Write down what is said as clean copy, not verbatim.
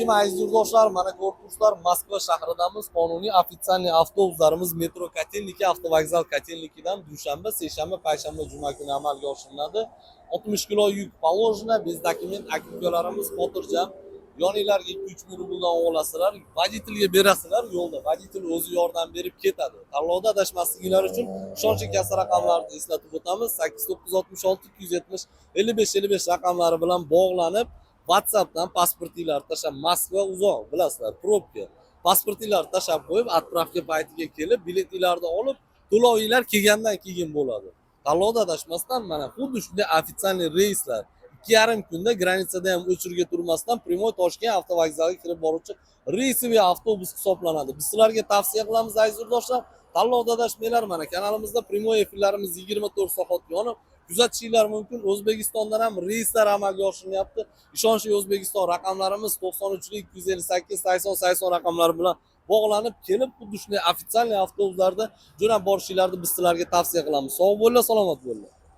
Aziz yurtdoshlar, mana ko'rib turibsizlar, Moskva shahridamiz. Qonuniy официальный avtobuslarimiz metro Kotelniki, avtovokzal Kotelnikidan dushanba, seshanba, payshanba, juma kuni amalga oshiriladi. 60 kilo yuk положено, без документ aka ukalarimiz xotirjam. Yoninglarga 2-3 ming rubldan olasizlar, водитель ga berasizlar, yo'lda водитель o'zi yordam berib ketadi. Tanlovda adashmasliginglar uchun ishonchli kassa raqamlarini eslatib o'tamiz. 8966 270 55 55 raqamlari bilan bog'lanib, WhatsAppdan pasportinglarni tashlab, Moskva uzoq, bilasizlar, пробка. Pasportinglarni tashlab qo'yib, отправка paytiga kelib, biletinglarni olib, to'lovinglar kelgandan keyin bo'ladi. Tanlovda adashmasdan, mana xuddi shunday официальный reyslar 2,5 kunda граница da ham очередь ga turmasdan прямой Toshkent avtovokzaliga kirib boruvchi рейсовый avtobus hisoblanadi. Biz sizlarga tavsiya qilamiz, aziz yurtdoshlar, tanlovda adashmanglar. Mana kanalimizda прямой efirlarimiz 24 soat yonib, kuzatishinglar mumkin. O'zbekistondan ham reyslar amalga oshirilyapti. Ishonchli O'zbekiston raqamlarimiz 93 258 80 80 raqamlari bilan bog'lanib kelib, xuddi shunday официальный avtobuslarda jo'nab borishinglarni biz sizlarga tavsiya qilamiz. Sog' bo'linglar, salomat bo'linglar.